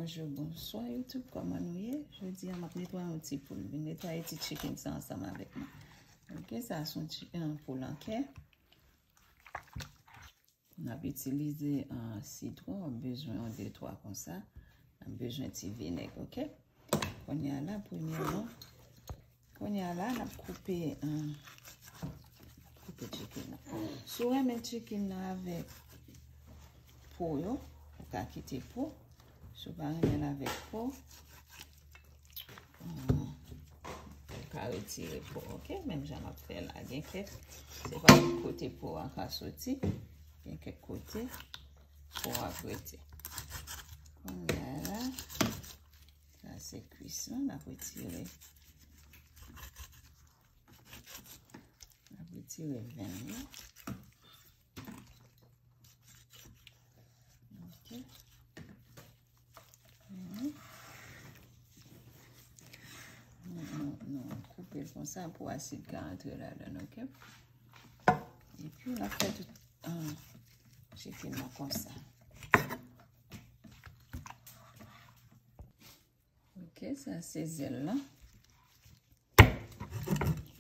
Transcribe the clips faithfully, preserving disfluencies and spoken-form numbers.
Bonjou, bonswa YouTube, kòman nou ye? Jodi a, m ap netwaye yon ti poul. Vin netwaye ti chicken sa ansanm avèk mwen. Ok, sa se yon ti, yon poul an kè. N ap itilize, ah, sitwon, w ap bezwen yon de twa konsa. N ap bezwen ti vinèg, ok? Kounye a la, premyèman, kounye a la, n ap koupe, ah, koupe chicken nan. Si w renmen chicken nan avèk po yo, ou ka kite po. Si w pa renmen l avèk po, hmm, ou ka retire po, ok? Menm jan m ap fè la. Gen kèk, se pa tout kote po a ka soti. Gen kèk kote po a ap rete. Kounye a la, sa se kwis lan, n ap retire. N ap retire venn yo. Ok. Mhm. Nou, nou, nou koupe l konsa pou asid ka antre ladan, ok? Epi, n ap fè tout, ah, chicken nan konsa. Ok, sa se zèl lan.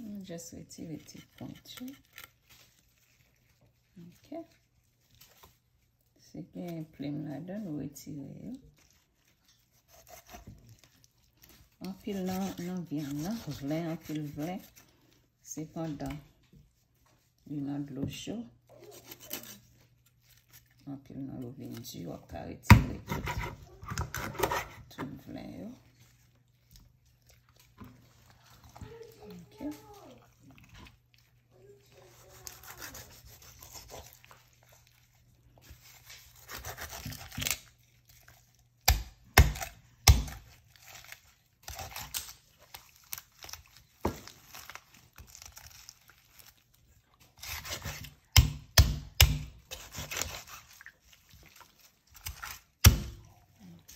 Nou just retire ti pwent yo. Ok. Si gen plim ladan, nou retire yo. Anpil nan, nan vyann nan, vle, anpil vle. Sepandan, li nan dlo cho. Anpil nan l vin di, w ap ka retire tout, tout vle yo. Ok.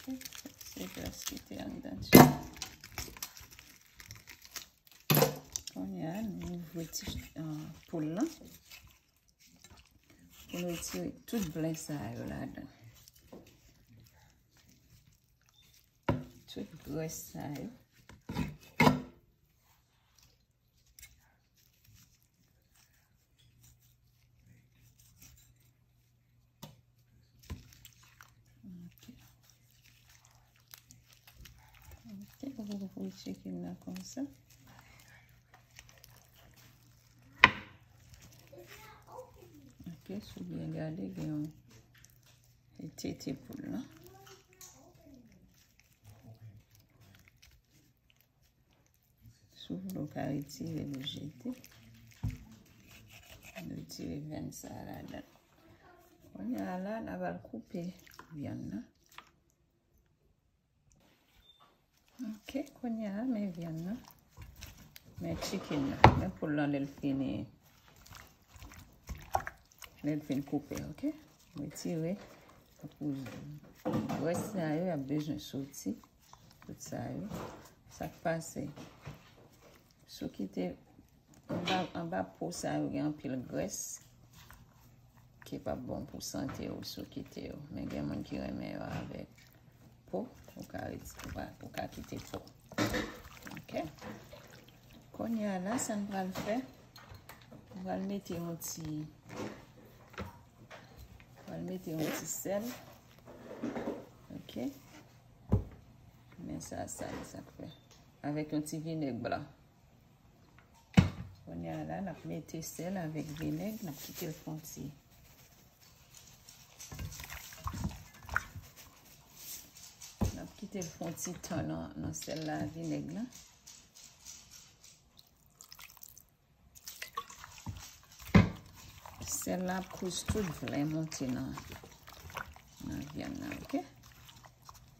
Ok, se gras ki te anndan ti. Kounye a, nou ouvri ti, ah, poul lan. Pou nou retire tout vle sa yo ladan. Tout grès sa yo. Ok. Ok, nou retire chicken nan konsa. Ok, si w byen gade, gen yon tete poul lan. Si w vle, w ka retire l, jete. Retire venn sa a ladan. Kounye a la, n a pral koupe vyann nan. Ok, kounye a, men vyann nan. Men chicken nan. Men poul lan, lè l fini. Lè l fin koupe, ok? Retire. Pou grès sa yo, y ap bezwen soti. Tout sa yo. Sa k pase? Si w kite anba, anba po sa yo gen anpil grès ki p ap bon pou sante w si w kite yo. Men gen moun ki renmen yo avèk po, ou ka reti-, ou ka, ou ka kite po. Ok. Kounye a la, sa n pral fè, m pral mete yon ti, m pral mete yon ti sèl. Ok. Men sa, sa, sa k fè. Avèk yon ti vinèg blan. Kounye a la, n ap mete sèl avèk vinèg, n ap kite l fon ti. N ap kite l fon ti tan nan, nan sèl la, vinèg la. Sèl la ap koz tout vle monte nan, nan vyann nan, ok?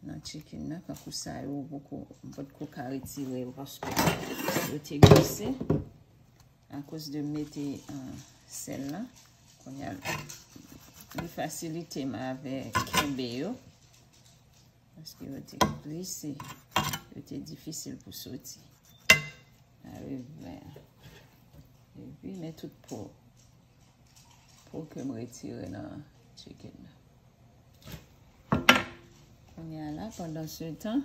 Nan chicken nan, kankou sa yo, ou poko, m potko ka retire yo paske yo te glise. Akoz de m mete, ah, sèl la, kounye a, li fasilite m avè kenbe yo. Paske yo te glise, yo te difisil pou soti. Arive. Epi, men tout po, po ke m retire nan chicken nan. Kounye a la, pandansetan,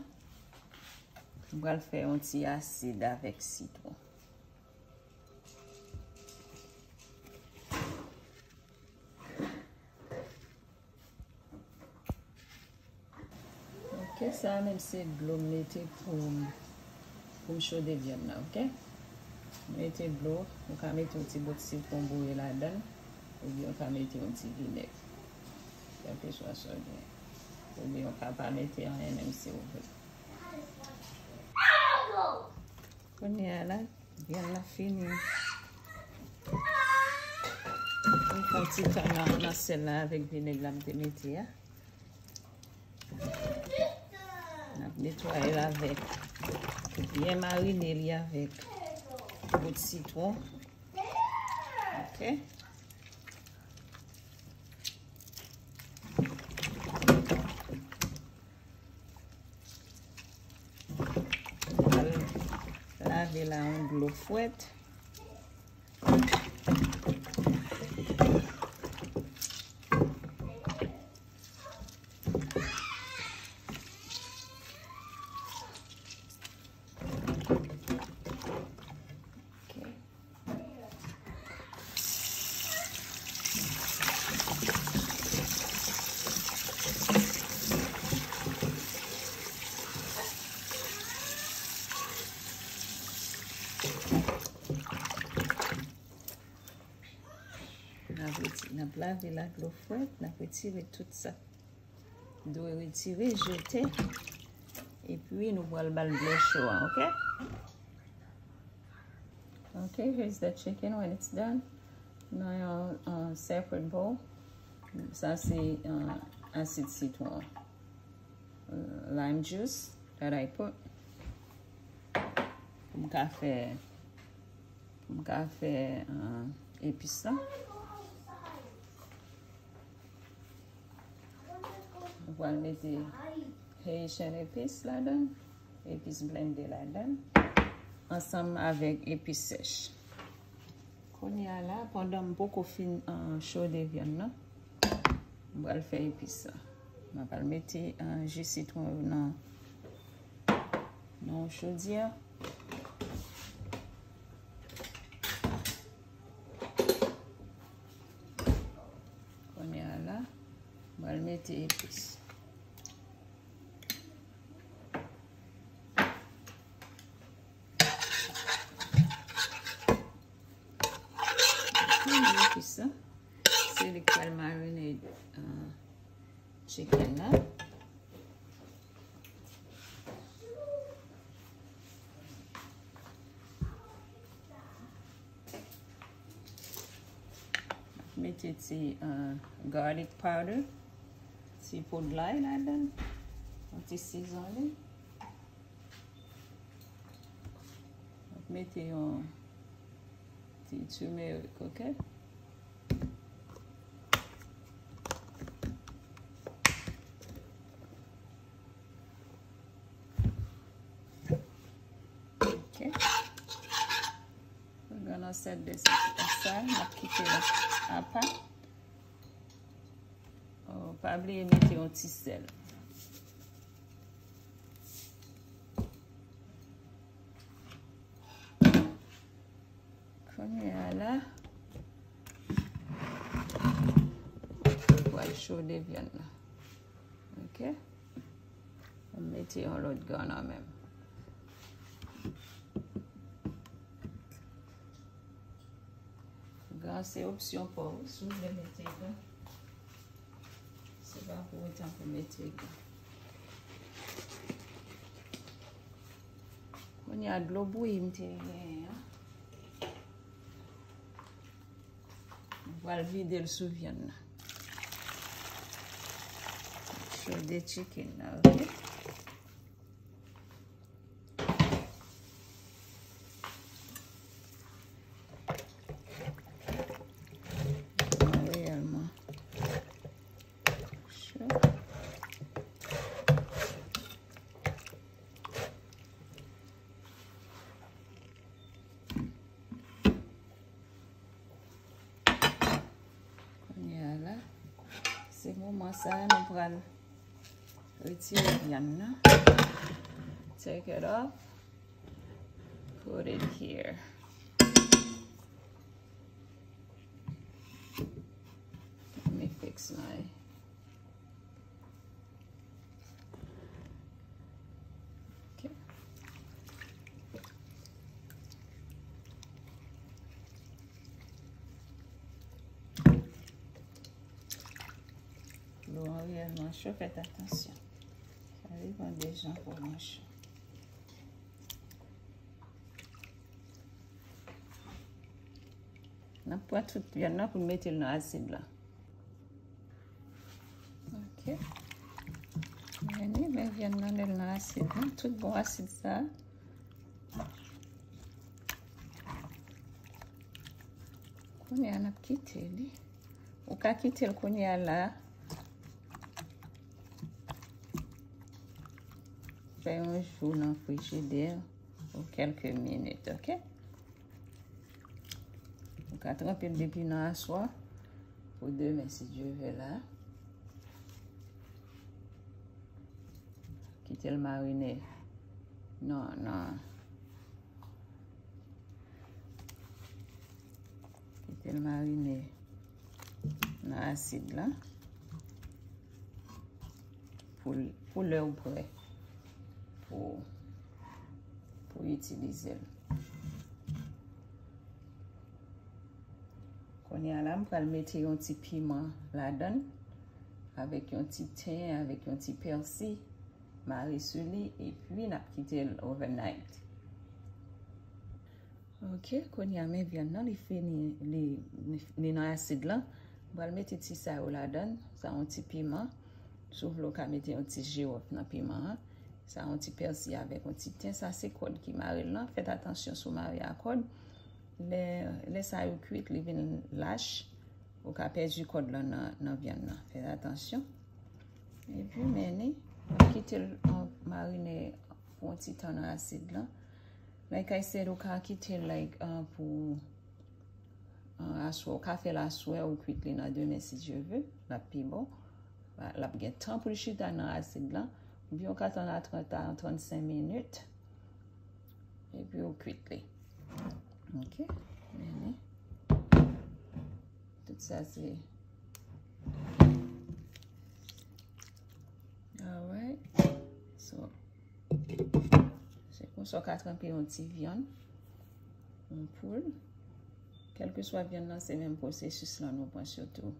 m pral fè yon ti asid avèk sitwon. Ok, sa a menm se dlo m mete pou, pou m chode vyann nan, ok? Mete dlo, ou ka mete yon ti bout sitwon boure ladan l, oubyen ou ka mete yon ti vinèg. Kèlkeswa sa w gen. Oubyen ou ka pa mete anyen menm si w vle. Kounye a la, vyann nan fini. M fè yon ti tan nan, nan sèl la avèk vinèg la m te mete a. N ap netwaye l avèk, byen marine li avèk bout sitwon. Ok. Lave la yon dlo frèt. Ok. N ap reti-, n ap lave l ak dlo frèt, n ap retire tout sa. Dwe retire, jete. Epi nou pral ba l dlo cho a, ok? Ok, here's the chicken when it's done. Nan yon, uh, separate bowl. Sa se, uh, asid sitwon. Uh, lime juice that I put. Pou m ka fè, pou m ka fè, uh, epis la. Nou pral mete Haitian epis ladan, epis blende ladan, ansanm avèk epis sèch. Kounye a la, pandan m poko fin, uh, chode vyann nan, m pral fè epis sa. M pral mete, uh, ji sitwon yo nan, nan chodyè. Kounye a la, m pral mete epis. Kounye a epis sa, se li k pral marine, uh, chicken nan. Mete ti, uh, garlic powder, ti poud lay ladan, yon ti seasoning. Mete yon ti turmeric, ok? Ok. We're gonna set this aside. N ap kite l apa. Oh, pa bliye mete yon ti sèl. Kounye a la, m pral chode vyann nan. Ok? M mete yon lòt gran nan menm. Gran se opsyon pa w, si w vle mete gran. Se pa pou otan pou mete gran. Kounye a dlo bouyi m te genyen an. M pral vide l sou vyann nan. Chode chicken nan, ok? Reyèlman cho. Kounye a la, se moman sa a nou pral Retire vyann nan. Take it off. Put it here. Let me fix my. Okay. Dlo an reyèlman cho, fèt atansyon. Sa depann de jan pou nou cho. N ap pran tout vyann nan pou n mete l nan asid la. Ok. Men, men vyann nan, lè l nan asid la, tout bon asid sa. Kounye a, n ap kite li. Ou ka kite l kounye a la. Fè yon jou nan frijidè pou kèlke minit, ok? Ou ka tranpe l depi nan aswè pou demen, si Dye vle la. Kite l marine. Non, non. Kite l marine nan asid la pou, pou lè ou prè pou, pou itilize l. Kounye a la, m pral mete yon ti piman ladan l, avèk yon ti ten, avèk yon ti pèsi, mare sou li, epi n ap kite l overnight. Ok, kounye a men vyann nan, li fini, li, li, li nan asid lan. M pral mete ti sa yo ladan l, sa yon ti piman. Si w vle, w ka mete yon ti jiwòf nan piman an. Sa yon ti pèsi avèk yon ti ten. Sa se kòd ki mare l lan. Fèt atansyon si w mare a kòd. Lè, lè sa yo kwit, li vin lach. Ou ka pèdi kòd lan nan, nan vyann nan. Fè atansyon. Epi, men li, w ap kite l, uh, marine pou yon ti tan nan asid lan. Like I said, ou ka kite l, like, uh, pou, uh, aswè. Ou ka fè l aswè, ou kwit li nan demen, si Dye vle. L ap pi bon. L ap gen tan pou l chita nan asid lan. Oubyen ou ka tann a trant a trannsenk minit. Epi ou kwit li. Ok. Men li. Tout sa se. Alright. So, se konsa w ka tranpe yon ti vyann, yon poul. Kèlkeswa vyann nan, se menm pwosesis lan nou pran sitou.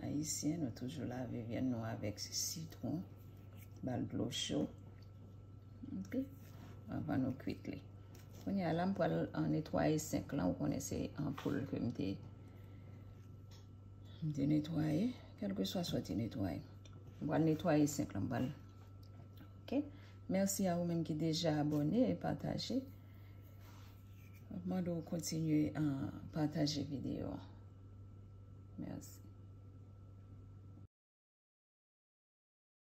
Ayisyen, nou toujou lave vyann nou avèk sitwon, ba l dlo cho. Ok? Anvan nou kwit li. Kounye a la, m pral, uh, netwaye senk lan. Ou konnen se, uh, poul ke m te, m te netwaye. Kèlkeswa sa w te netwaye. M pral netwaye senk lan, m pral. Ok? Mèsi a ou menm ki deja abòne e pataje. M ap mande w kontinye, uh, pataje videyo a. Mèsi.